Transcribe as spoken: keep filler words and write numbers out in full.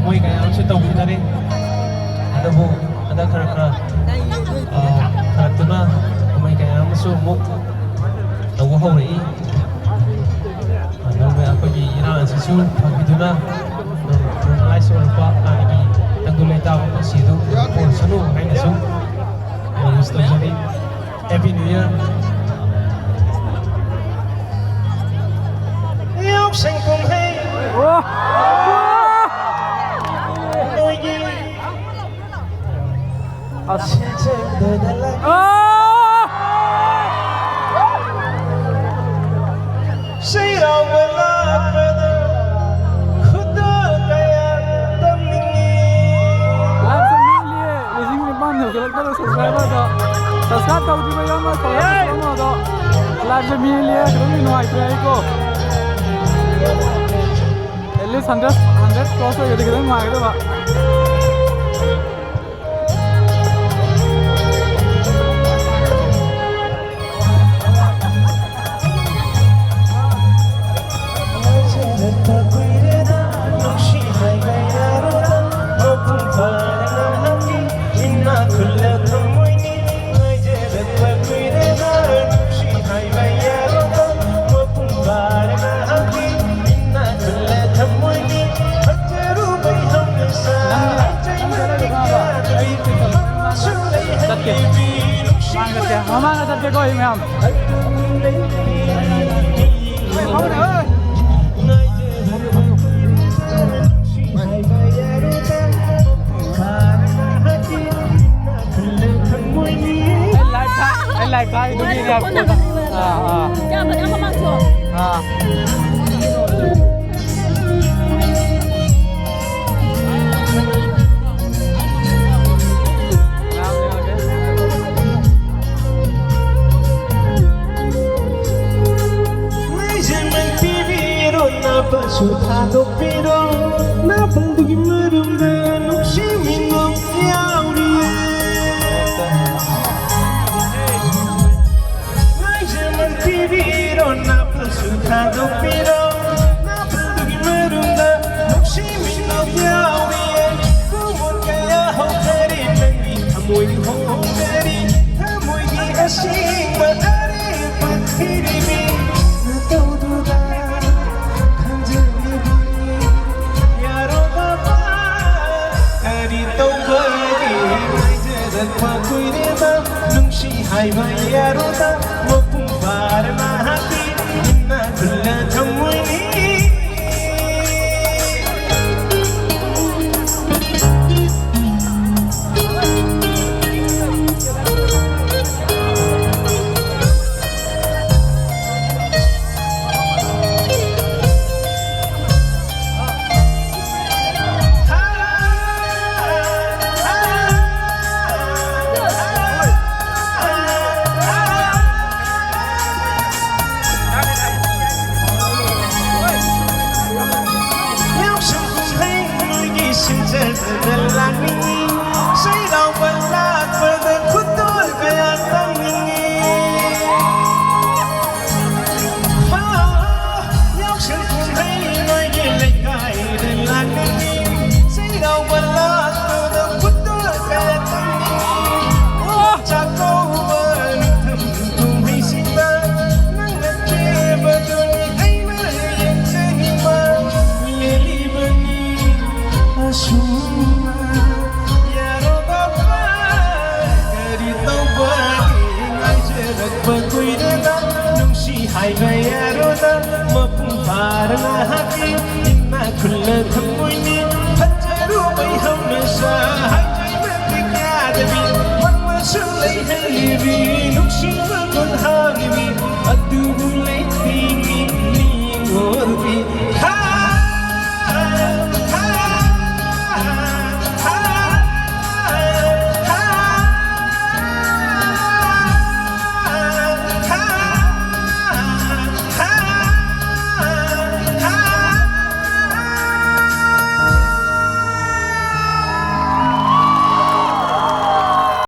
ꯃꯣꯏ ꯀꯌꯥ ꯑꯃꯁꯨ ꯇꯧꯈꯤꯗꯔꯦ꯫ ꯑꯗꯨꯕꯨ ꯍꯟꯗꯛ ꯈꯔ ꯈꯔ, ꯑ, ꯐꯔꯛꯇꯨꯅ ꯀꯨꯝꯍꯩ ꯀꯌꯥ ꯑꯃꯁꯨ ꯑꯃꯨꯛ ꯇꯧꯕ ꯍꯧꯔꯛꯏ꯫ ꯑꯗꯨꯒ ꯑꯩꯈꯣꯏꯒꯤ ꯏꯔꯥꯡ ꯑꯁꯤꯁꯨ ꯐꯈꯤꯗꯨꯅ normalize ꯑꯣꯏꯔꯛꯄ, ꯍꯥꯟꯅꯒꯤ ꯇꯪꯗꯨ ꯂꯩꯇꯥꯕ ꯄꯨꯟꯁꯤꯗꯨ ꯑꯣꯏꯔꯁꯅꯨ ꯍꯥꯏꯅꯁꯨ wish ꯇꯧꯖꯔꯤ꯫ Happy New Year꯫ ꯌꯥꯎꯁꯪ ꯀꯨꯝꯍꯩ ꯅꯣꯏꯒꯤ ꯑꯁ꯫ ꯁꯤꯜꯆꯔꯗ ꯂꯥꯛ-, ꯑꯥ! ꯆꯩꯔꯥꯎꯕ ꯂꯥꯛꯄꯗ ꯈꯨꯗꯣꯜ ꯀꯌꯥ ꯇꯝꯅꯤꯡꯉꯤ꯫ ꯂꯥꯏꯚꯁꯦ ꯃꯤ ꯂꯤꯁꯤꯡ ꯅꯤꯄꯥꯟ ꯌꯧꯁꯤꯜꯂꯛꯇꯧꯔꯦ subscriberꯗꯣ꯫ Subscribe ꯇꯧꯗ꯭ꯔꯤꯕ ꯌꯥꯝꯅ subscribe ꯇꯧꯁꯤꯜꯂꯝꯃꯣ ꯑꯗꯣ꯫ ꯂꯥꯏꯚꯁꯦ ꯃꯤ ꯂꯤꯌꯦ, ꯈꯤꯇꯪꯗꯤ ꯅꯨꯡꯉꯥꯏꯇ꯭ꯔꯦ ꯑꯩꯀꯣ꯫ At least hundred, hundred cross ꯑꯣꯏꯔꯗꯤ ꯈꯤꯇꯪ ꯅꯨꯡꯉꯥꯏꯒꯗꯕ꯫ ꯆꯠꯀꯦ꯫ ꯃꯃꯥꯡꯗ ꯆꯠꯀꯦꯀꯣ, ꯑꯩ ꯃꯌꯥꯝ꯫ ꯑꯩ live ꯊꯥ-, ꯑꯩ live ꯊꯥꯔꯤꯗꯨꯒꯤꯅꯦ꯫ ꯑꯥ, ꯑꯥ꯫ ꯑꯥ꯫ ꯃꯩꯁꯦ ꯃꯩ ꯄꯤꯕꯤꯔꯣ, ꯅꯥꯄꯜꯁꯨ ꯊꯥꯗꯣꯛꯄꯤꯔꯣ, ꯅꯥꯄꯜꯗꯨꯒꯤ ꯃꯔꯨꯝꯗ ꯅꯨꯡꯁꯤ ꯃꯤꯅꯣꯛ ꯌꯥꯎꯔꯤꯌꯦ꯫ ꯃꯩꯁꯦ ꯃꯩ ꯄꯤꯕꯤꯔꯣ, ꯅꯥꯄꯜꯁꯨ ꯊꯥꯗꯣꯛꯄꯤꯔꯣ, ꯅꯥꯄꯜꯗꯨꯒꯤ ꯃꯔꯨꯝꯗ ꯅꯨꯡꯁꯤ ꯃꯤꯅꯣꯛ ꯌꯥꯎꯔꯤꯌꯦ꯫ ꯁꯤꯡꯖꯗꯅ ꯂꯥꯛꯅꯤꯡꯉꯤ, ꯆꯩꯔꯥꯎꯕ ꯂꯥꯛꯄꯗ ꯈꯨꯗꯣꯜ ꯀꯌꯥ ꯇꯝꯅꯤꯡꯉꯤ꯫ ꯍꯥ, ꯌꯥꯎꯁꯪ ꯀꯨꯝꯍꯩ ꯅꯣꯏꯒꯤ ꯂꯩꯀꯥꯏꯗ ꯂꯥꯛꯅꯤꯡꯉꯤ, ꯆꯩꯔꯥꯎꯕ ꯂꯥꯛꯄꯗ ꯈꯨꯗꯣꯜ ꯀꯌꯥ ꯇꯝꯅꯤꯡꯉꯤ꯫ ꯆꯥꯛꯀꯧꯕ ꯅꯤꯡꯊꯝ ꯀꯨꯝꯍꯩꯁꯤꯡꯗ ꯅꯪꯅ ꯀꯦꯕꯗꯨꯅꯤ ꯑꯩꯅ ꯌꯦꯡꯖꯅꯤꯡꯕ꯫ ꯂꯦꯜꯂꯤꯕꯅꯤ ꯑꯁꯨꯝ